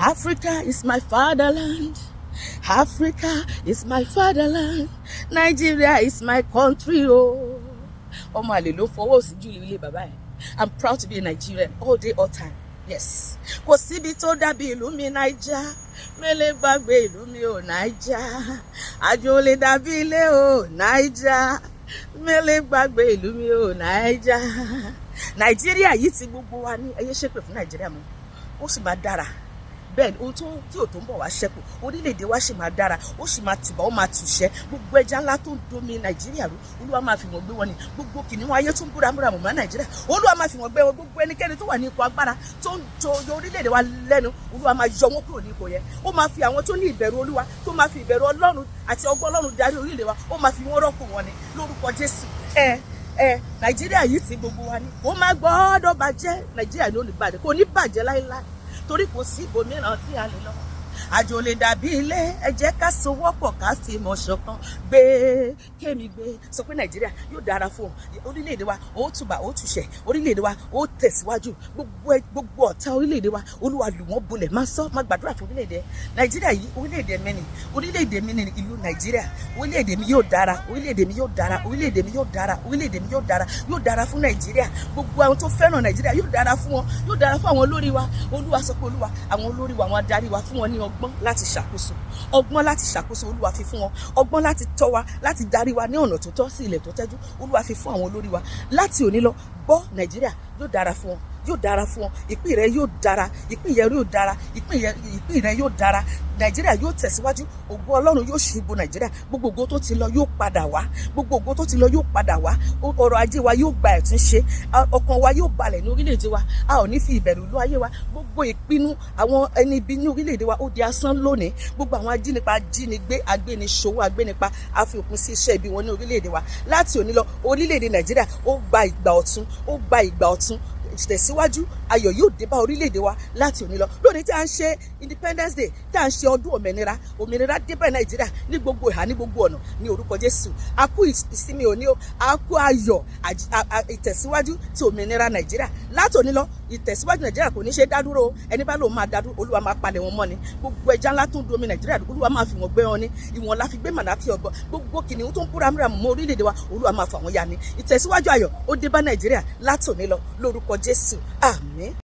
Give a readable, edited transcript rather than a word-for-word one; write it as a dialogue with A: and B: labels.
A: Africa is my fatherland. Africa is my fatherland. Nigeria is my country o. Ọmọ àlè ló fọwọ́ sí jù ilé bàbá ẹ̀. I'm proud to be a Nigerian all day, all time. Yes. Kò síbi tó dàbí ìlú mi Naija. Mélé gbàgbé ìlú mi ò Naija. Àjò lè dàbí ilé o Naija. Mélé gbàgbé ìlú mi ò Naija. Nàìjíríà yìí ti gbogbo wa ní. Ẹ yé ṣépè fún Nàìjíríà mọ́. Ó sì máa dára bẹ́ẹ̀ ni. Ohun tó tí ò tó ń bọ̀ wá ṣẹ́kù, orílẹ̀-èdè wa sì máa dára, ó sì máa tùbà, ó máa tùṣẹ́. Gbogbo ẹja ńlá tó ń domi Nàìjíríà rú, Olúwa máa fi wọ́n gbé wọn ni. Gbogbo kìnìún ayé tó ń búramúramù mọ́ Nàìjíríà, Olúwa máa fi wọ́n gbé wọn. Gbogbo ẹnikẹ́ni tó wà ní ipò agbára tó ń jọ orílẹ̀-èdè wa lẹ́nu, Olúwa máa yọ wọ́n kúrò ní ipò yẹn. Ó máa fi àwọn tó ní ìbẹ̀rù Olúwa, tó máa fi ìbẹ̀rù Ọlọ́run àti ọgbọ́n Ọlọ́run darí orílẹ̀-èdè wa, ó máa fi wọ́n rọ́pò wọn ni lórúkọ Jésù. Ẹ Nàìjíríà yìí ti gbogbo wa ni, kó má gbọ́dọ̀ bàjẹ́. Nàìjíríà ní ò ní bàjẹ́, kò ní bàjẹ́ láéláé, torí kò sí ibòmíràn tí a lè lọ. Àjò lè dàbí ilé. Ẹ jẹ́ ká sowọ́pọ̀, ká fi mọ̀ ṣọ̀kan gbé kémi gbé. Sọ pé Nàìjíríà yóò dára fún ọ. Orílẹ̀-èdè wa ó tùbà, ó túṣẹ̀. Orílẹ̀-èdè wa ó tẹ̀síwájú. Gbogbo ọ̀tá orílẹ̀-èdè wa, Olúwa lù wọ́n bolẹ̀. Má sọ, má gbàdúrà fún orílẹ̀-èdè Nàìjíríà yìí. Orílẹ̀-èdè mi ni, orílẹ̀-èdè mi ni ìlú Nàìjíríà. Orílẹ̀-èdè mi yóò dára, orílẹ̀-èdè mi yóò dára, orílẹ̀-èdè mi yóò dára, orílẹ̀-èdè mi yóò dára. Yóò dára fún Nàìjíríà. Gbogbo àwọn tó fẹ́ràn Nàìjíríà, yóò dára fún wọn. Yóò dára fún àwọn olórí wa. Olúwa, sọ pé Olúwa, àwọn olórí wa, àwọn adarí wa, fún wọn ní ọgbọ́n láti ṣàkóso, ọgbọ́n láti ṣàkóso. Olúwa, fi fún wọn ọgbọ́n láti tọ́ wa, láti darí wa ní ọ̀nà tó tọ́ sí ilẹ̀ tó tẹ́jú. Olúwa, fi fún àwọn olórí wa láti òní lọ. Gbọ́, Nàìjíríà yóò dára fún wọn, yóò dára fún ọ. Ìpín rẹ yóò dára, ìpín rẹ yóò dára, ìpín rẹ yóò dára. Nàìjíríà yóò tẹ̀síwájú. Ògo Ọlọ́run yóò ṣubú Nàìjíríà. Gbogbo ògo tó ti lọ yóò padà wá, gbogbo ògo tó ti lọ yóò padà wá. Ọrọ̀ ajé wa yóò gba ẹ̀túnṣe. Ọkàn wa yóò balẹ̀ ní orílẹ̀-èdè wa. A ò ní fi ìbẹ̀rù lọ ayé wa. Gbogbo ìpinnu àwọn ẹni ibi ní orílẹ̀-èdè wa, ó di asán lónìí. Gbogbo àwọn ajínipa, ajínigbé, agbéniṣòwò, agbénipa, a fi òpin sí iṣẹ́ ibi wọn ní orílẹ̀-èdè wa láti òní lọ. Orílẹ̀-èdè Nàìjíríà, ó gba ìgbà ọ̀tun, ó gba ìgbà ọ̀tun. Ìtẹ̀síwájú ayọ̀ yóò dé bá orílẹ̀-èdè wa láti òní lọ. Lónìí tí a ń ṣe Independence Day, tí a ń ṣe ọdún òmìnira, òmìnira dé bá Nàìjíríà ní gbogbo ìhà, ní gbogbo ọ̀nà, ní orúkọ Jésù. A kú ìsinmi òní o, a kú ayọ̀ ìtẹ̀síwájú ti òmìnira Nàìjíríà. Láti òní lọ, ìtẹ̀síwájú Nàìjíríà kò ní ṣe dádúró. Ẹni bá lòun máa dádúró, Olúwa máa palẹ̀ wọn mọ́ ni. Gbogbo ẹja ńlá tó ń domi Nàìjíríà, Olúwa máa fi wọn gbé wọn ní ìwọ̀n la fi gbé màdàkí ọgbọ́n. Gbogbo kìnìún tó ń búramúramù mọ́ orílẹ̀-èdè wa, Olúwa máa fà wọ́n ya ni. Ìtẹ̀síwájú ayọ̀ ó dé bá Nàìjíríà láti òní lọ lórúkọ Jésù. Àmín.